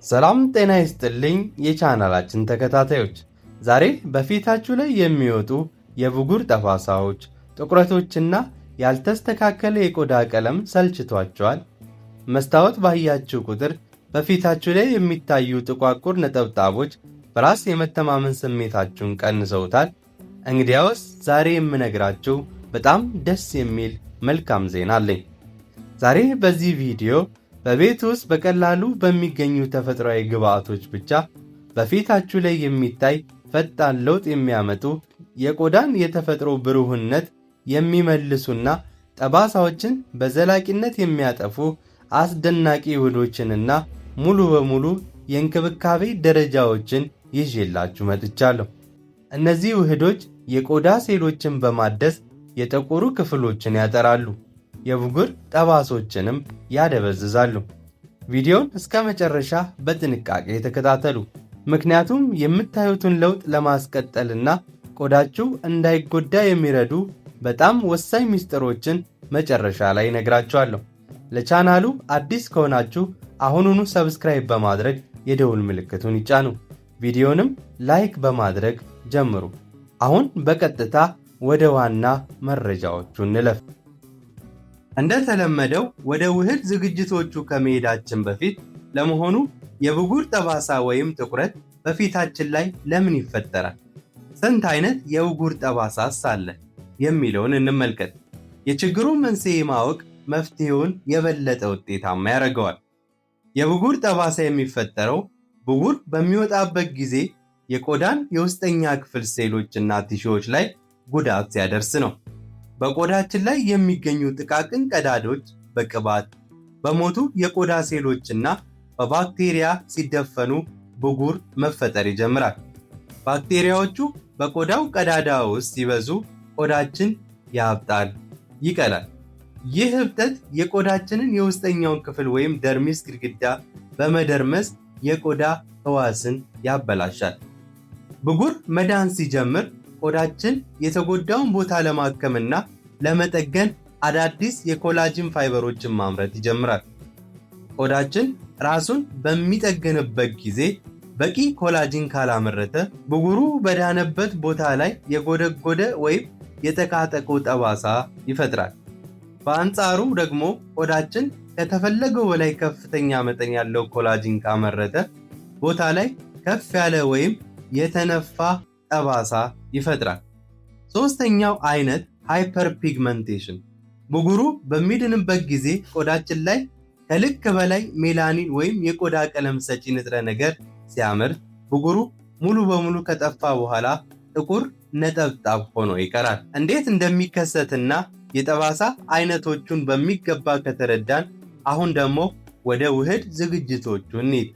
ሰላም ጤና ይስጥልኝ የቻናላችን ተከታታዮች፣ ዛሬ በፊታችሁ ላይ የሚወጡ የብጉር ጠባሳዎች፣ ጥቁረቶችና ያልተስተካከለ የቆዳ ቀለም ሰልችቷችኋል? መስታወት ባያችሁ ቁጥር በፊታችሁ ላይ የሚታዩ ጥቋቁር ነጠብጣቦች በራስ የመተማመን ስሜታችሁን ቀንሰውታል? እንግዲያውስ ዛሬ የምነግራችሁ በጣም ደስ የሚል መልካም ዜና አለኝ። ዛሬ በዚህ ቪዲዮ በቤት ውስጥ በቀላሉ በሚገኙ ተፈጥሯዊ ግብአቶች ብቻ በፊታችሁ ላይ የሚታይ ፈጣን ለውጥ የሚያመጡ፣ የቆዳን የተፈጥሮ ብሩህነት የሚመልሱና ጠባሳዎችን በዘላቂነት የሚያጠፉ አስደናቂ ውህዶችንና ሙሉ በሙሉ የእንክብካቤ ደረጃዎችን ይዤላችሁ መጥቻለሁ። እነዚህ ውህዶች የቆዳ ሴሎችን በማደስ የጠቆሩ ክፍሎችን ያጠራሉ፣ የብጉር ጠባሶችንም ያደበዝዛሉ። ቪዲዮን እስከ መጨረሻ በጥንቃቄ ተከታተሉ። ምክንያቱም የምታዩትን ለውጥ ለማስቀጠልና ቆዳችሁ እንዳይጎዳ የሚረዱ በጣም ወሳኝ ሚስጥሮችን መጨረሻ ላይ እነግራችኋለሁ። ለቻናሉ አዲስ ከሆናችሁ አሁኑኑ subscribe በማድረግ የደውል ምልክቱን ይጫኑ። ቪዲዮንም like በማድረግ ጀምሩ። አሁን በቀጥታ ወደ ዋና መረጃዎቹ እንለፍ። እንደተለመደው ወደ ውህድ ዝግጅቶቹ ከመሄዳችን በፊት ለመሆኑ የብጉር ጠባሳ ወይም ጥቁረት በፊታችን ላይ ለምን ይፈጠራል? ስንት አይነት የብጉር ጠባሳስ አለ? የሚለውን እንመልከት። የችግሩን መንስኤ ማወቅ መፍትሄውን የበለጠ ውጤታማ ያደርገዋል። የብጉር ጠባሳ የሚፈጠረው ብጉር በሚወጣበት ጊዜ የቆዳን የውስጠኛ ክፍል ሴሎች እና ቲሹዎች ላይ ጉዳት ሲያደርስ ነው። በቆዳችን ላይ የሚገኙ ጥቃቅን ቀዳዳዎች በቅባት፣ በሞቱ የቆዳ ሴሎችና በባክቴሪያ ሲደፈኑ ብጉር መፈጠር ይጀምራል። ባክቴሪያዎቹ በቆዳው ቀዳዳ ውስጥ ሲበዙ ቆዳችን ያብጣል፣ ይቀላል። ይህ እብጠት የቆዳችንን የውስጠኛውን ክፍል ወይም dermis ግድግዳ በመደርመስ የቆዳ ህዋስን ያበላሻል። ብጉር መዳን ሲጀምር ቆዳችን የተጎዳውን ቦታ ለማከምና ለመጠገን አዳዲስ የ collagen ፋይበሮችን ማምረት ይጀምራል። ቆዳችን ራሱን በሚጠግንበት ጊዜ በቂ collagen ካላመረተ ብጉሩ በዳነበት ቦታ ላይ የጎደጎደ ወይም የጠቃጠቆ ጠባሳ ይፈጥራል። በአንጻሩ ደግሞ ቆዳችን ከተፈለገው በላይ ከፍተኛ መጠን ያለው collagen ካመረተ ቦታ ላይ ከፍ ያለ ወይም የተነፋ ጠባሳ ይፈጥራል። ሶስተኛው አይነት hyperpigmentation፣ ብጉሩ በሚድንበት ጊዜ ቆዳችን ላይ ከልክ በላይ ሜላኒን ወይም የቆዳ ቀለም ሰጪ ንጥረ ነገር ሲያመርት ብጉሩ ሙሉ በሙሉ ከጠፋ በኋላ ጥቁር ነጠብጣብ ሆኖ ይቀራል። እንዴት እንደሚከሰትና የጠባሳ አይነቶቹን በሚገባ ከተረዳን አሁን ደግሞ ወደ ውህድ ዝግጅቶቹ እንሂድ።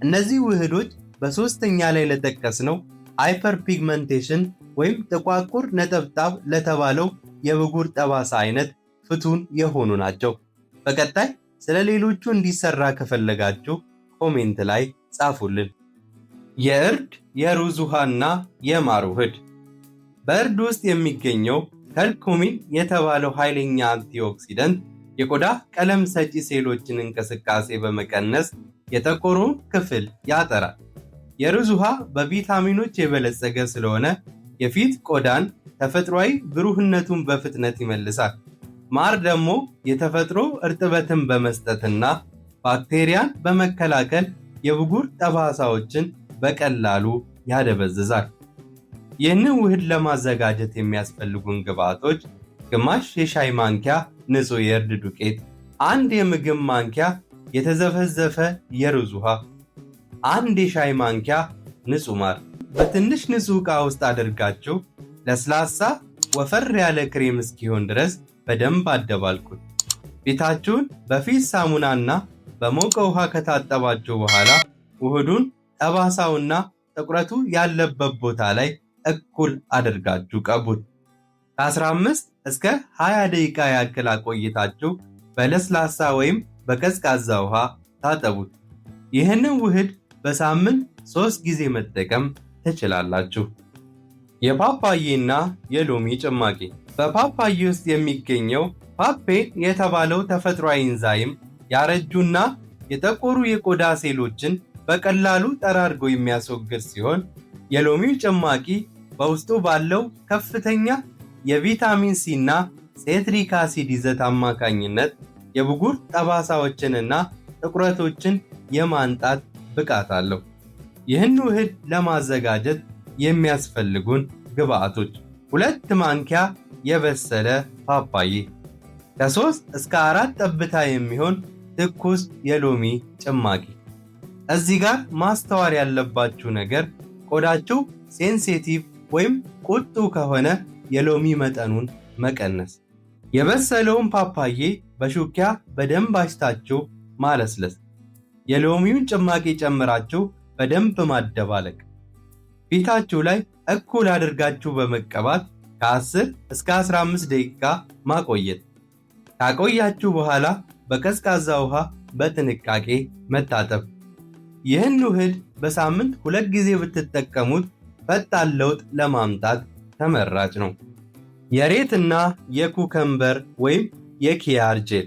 እነዚህ ውህዶች በሶስተኛ ላይ ለጠቀስነው hyperpigmentation ወይም ጥቋቁር ነጠብጣብ ለተባለው የብጉር ጠባሳ አይነት ፍቱን የሆኑ ናቸው። በቀጣይ ስለ ሌሎቹ እንዲሰራ ከፈለጋችሁ comment ላይ ጻፉልን። የእርድ፣ የሩዝ ውሃና የማር ውህድ። በእርድ ውስጥ የሚገኘው curcumin የተባለው ኃይለኛ antioxidant የቆዳ ቀለም ሰጪ ሴሎችን እንቅስቃሴ በመቀነስ የጠቆረውን ክፍል ያጠራል። የሩዝ ውሃ በቪታሚኖች የበለጸገ ስለሆነ የፊት ቆዳን ተፈጥሯዊ ብሩህነቱን በፍጥነት ይመልሳል። ማር ደግሞ የተፈጥሮ እርጥበትን በመስጠትና ባክቴሪያን በመከላከል የብጉር ጠባሳዎችን በቀላሉ ያደበዝዛል። ይህንን ውህድ ለማዘጋጀት የሚያስፈልጉን ግብአቶች ግማሽ የሻይ ማንኪያ ንጹህ የእርድ ዱቄት፣ አንድ የምግብ ማንኪያ የተዘፈዘፈ የሩዝ ውሃ፣ አንድ የሻይ ማንኪያ ንጹህ ማር። በትንሽ ንጹህ ዕቃ ውስጥ አድርጋችሁ ለስላሳ ወፈር ያለ ክሬም እስኪሆን ድረስ በደንብ አደባልቁት። ፊታችሁን በፊት ሳሙናና በሞቀ ውሃ ከታጠባችሁ በኋላ ውህዱን ጠባሳውና ጥቁረቱ ያለበት ቦታ ላይ እኩል አድርጋችሁ ቀቡት። ከ15 እስከ 20 ደቂቃ ያክል አቆይታችሁ በለስላሳ ወይም በቀዝቃዛ ውሃ ታጠቡት። ይህንን ውህድ በሳምንት 3 ጊዜ መጠቀም ትችላላችሁ። የፓፓዬና የሎሚ ጭማቂ። በፓፓዬ ውስጥ የሚገኘው papain የተባለው ተፈጥሯዊ ኢንዛይም ያረጁና የጠቆሩ የቆዳ ሴሎችን በቀላሉ ጠራርጎ የሚያስወግድ ሲሆን፣ የሎሚው ጭማቂ በውስጡ ባለው ከፍተኛ የቪታሚን ሲ እና citric acid ይዘት አማካኝነት የብጉር ጠባሳዎችንና ጥቁረቶችን የማንጣት ብቃት አለው። ይህን ውህድ ለማዘጋጀት የሚያስፈልጉን ግብአቶች፦ 2 ማንኪያ የበሰለ ፓፓዬ፣ ከ3 እስከ 4 ጠብታ የሚሆን ትኩስ የሎሚ ጭማቂ። እዚህ ጋር ማስተዋል ያለባችሁ ነገር ቆዳችሁ sensitive ወይም ቁጡ ከሆነ የሎሚ መጠኑን መቀነስ። የበሰለውን ፓፓዬ በሹኪያ በደንብ አሽታችሁ ማለስለስ። የሎሚውን ጭማቂ ጨምራችሁ በደንብ ማደባለቅ። ፊታችሁ ላይ እኩል አድርጋችሁ በመቀባት ከ10 እስከ 15 ደቂቃ ማቆየት። ካቆያችሁ በኋላ በቀዝቃዛ ውሃ በጥንቃቄ መታጠብ። ይህን ውህድ በሳምንት ሁለት ጊዜ ብትጠቀሙት ፈጣን ለውጥ ለማምጣት ተመራጭ ነው። የሬትና የ cucumber ወይም የኪያር ጄል።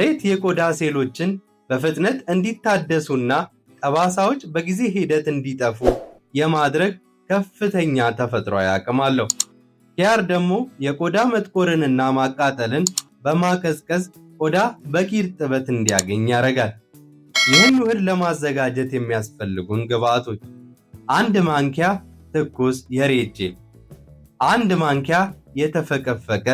ሬት የቆዳ ሴሎችን በፍጥነት እንዲታደሱና ጠባሳዎች በጊዜ ሂደት እንዲጠፉ የማድረግ ከፍተኛ ተፈጥሯዊ አቅም አለው። ኪያር ደግሞ የቆዳ መጥቆርንና ማቃጠልን በማቀዝቀዝ ቆዳ በቂ እርጥበት እንዲያገኝ ያደርጋል። ይህን ውህድ ለማዘጋጀት የሚያስፈልጉን ግብአቶች፦ 1 ማንኪያ ትኩስ የሬት ጄል፣ 1 ማንኪያ የተፈቀፈቀ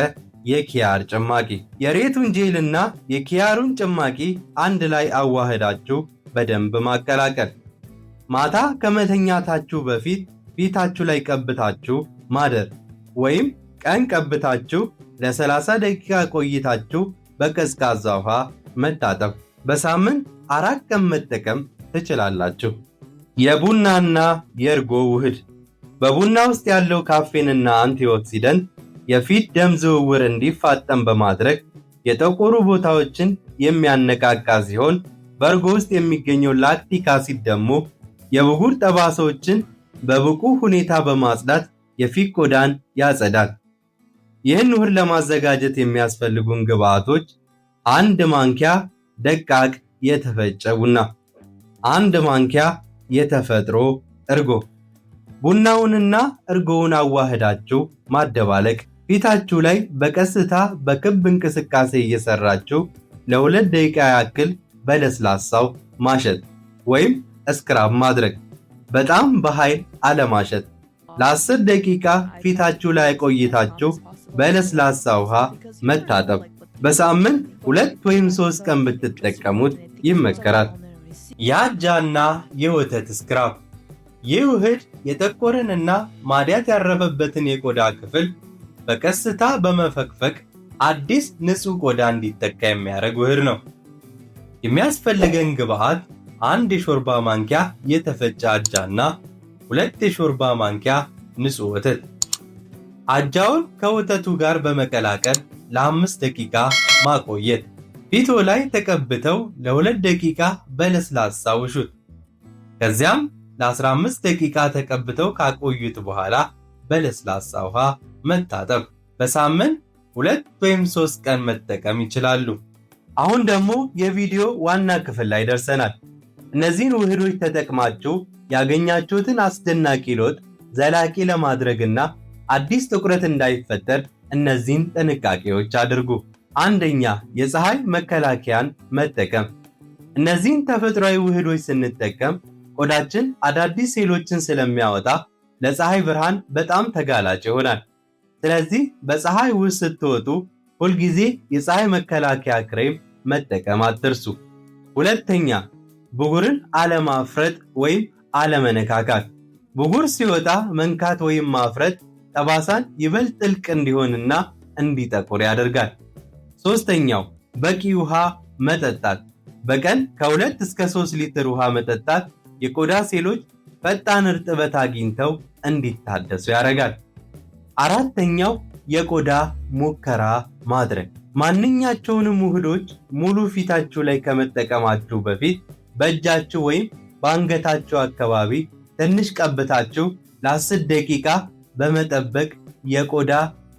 የኪያር ጭማቂ። የሬቱን ጄልና የኪያሩን ጭማቂ አንድ ላይ አዋህዳችሁ በደንብ ማቀላቀል። ማታ ከመተኛታችሁ በፊት ፊታችሁ ላይ ቀብታችሁ ማደር ወይም ቀን ቀብታችሁ ለ30 ደቂቃ ቆይታችሁ በቀዝቃዛ ውሃ መታጠብ። በሳምንት 4 ቀን መጠቀም ትችላላችሁ። የቡናና የእርጎ ውህድ። በቡና ውስጥ ያለው ካፌንና antioxidant የፊት ደም ዝውውር እንዲፋጠን በማድረግ የጠቆሩ ቦታዎችን የሚያነቃቃ ሲሆን፣ በእርጎ ውስጥ የሚገኘው lactic acid ደግሞ የብጉር ጠባሳዎችን በብቁ ሁኔታ በማጽዳት የፊት ቆዳን ያጸዳል። ይህን ውህድ ለማዘጋጀት የሚያስፈልጉን ግብአቶች፦ 1 ማንኪያ ደቃቅ የተፈጨ ቡና፣ 1 ማንኪያ የተፈጥሮ እርጎ። ቡናውንና እርጎውን አዋህዳችሁ ማደባለቅ። ፊታችሁ ላይ በቀስታ በክብ እንቅስቃሴ እየሰራችሁ ለ2 ደቂቃ ያክል በለስላሳው ማሸት ወይም scrub ማድረግ። በጣም በኃይል አለማሸት። ለ10 ደቂቃ ፊታችሁ ላይ ቆይታችሁ በለስላሳ ውሃ መታጠብ። በሳምንት 2 ወይም 3 ቀን ብትጠቀሙት ይመከራል። የአጃና የወተት scrub። ይህ ውህድ የጠቆረንና ማዲያት ያረፈበትን የቆዳ ክፍል በቀስታ በመፈቅፈቅ አዲስ ንጹህ ቆዳ እንዲተካ የሚያደርግ ውህድ ነው። የሚያስፈልገን ግብአት፦ 1 የሾርባ ማንኪያ የተፈጨ አጃና 2 የሾርባ ማንኪያ ንጹህ ወተት። አጃውን ከወተቱ ጋር በመቀላቀል ለ5 ደቂቃ ማቆየት። ፊቶ ላይ ተቀብተው ለ2 ደቂቃ በለስላሳ እሹት። ከዚያም ለ15 ደቂቃ ተቀብተው ካቆዩት በኋላ በለስላሳ ውሃ መታጠብ። በሳምንት 2 ወይም 3 ቀን መጠቀም ይችላሉ። አሁን ደግሞ የቪዲዮ ዋና ክፍል ላይ ደርሰናል። እነዚህን ውህዶች ተጠቅማችሁ ያገኛችሁትን አስደናቂ ለውጥ ዘላቂ ለማድረግና አዲስ ጥቁረት እንዳይፈጠር እነዚህን ጥንቃቄዎች አድርጉ። አንደኛ፣ የፀሐይ መከላከያን መጠቀም። እነዚህን ተፈጥሯዊ ውህዶች ስንጠቀም ቆዳችን አዳዲስ ሴሎችን ስለሚያወጣ ለፀሐይ ብርሃን በጣም ተጋላጭ ይሆናል። ስለዚህ በፀሐይ ውስጥ ስትወጡ ሁልጊዜ የፀሐይ መከላከያ ክሬም መጠቀም አትርሱ። ሁለተኛ፣ ብጉርን አለማፍረጥ ወይም አለመነካካት። ብጉር ሲወጣ መንካት ወይም ማፍረጥ ጠባሳን ይበልጥ ጥልቅ እንዲሆንና እንዲጠቁር ያደርጋል። ሶስተኛው፣ በቂ ውሃ መጠጣት። በቀን ከ2 እስከ 3 ሊትር ውሃ መጠጣት የቆዳ ሴሎች ፈጣን እርጥበት አግኝተው እንዲታደሱ ያደርጋል። አራተኛው፣ የቆዳ ሙከራ ማድረግ። ማንኛቸውንም ውህዶች ሙሉ ፊታችሁ ላይ ከመጠቀማችሁ በፊት በእጃችሁ ወይም በአንገታችሁ አካባቢ ትንሽ ቀብታችሁ ለ10 ደቂቃ በመጠበቅ የቆዳ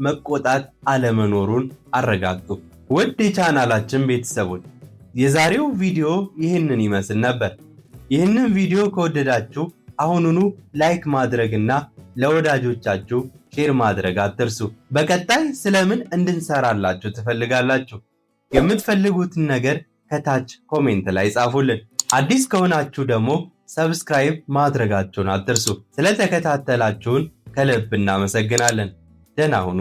መቆጣት አለመኖሩን አረጋግጡ። ውድ የቻናላችን ቤተሰቦች፣ የዛሬው ቪዲዮ ይህንን ይመስል ነበር። ይህንን ቪዲዮ ከወደዳችሁ አሁኑኑ like ማድረግና ለወዳጆቻችሁ share ማድረግ አትርሱ። በቀጣይ ስለምን እንድንሰራላችሁ ትፈልጋላችሁ? የምትፈልጉትን ነገር ከታች comment ላይ ጻፉልን። አዲስ ከሆናችሁ ደግሞ subscribe ማድረጋችሁን አትርሱ። ስለተከታተላችሁን ከልብ እናመሰግናለን። ደህና ሁኑ።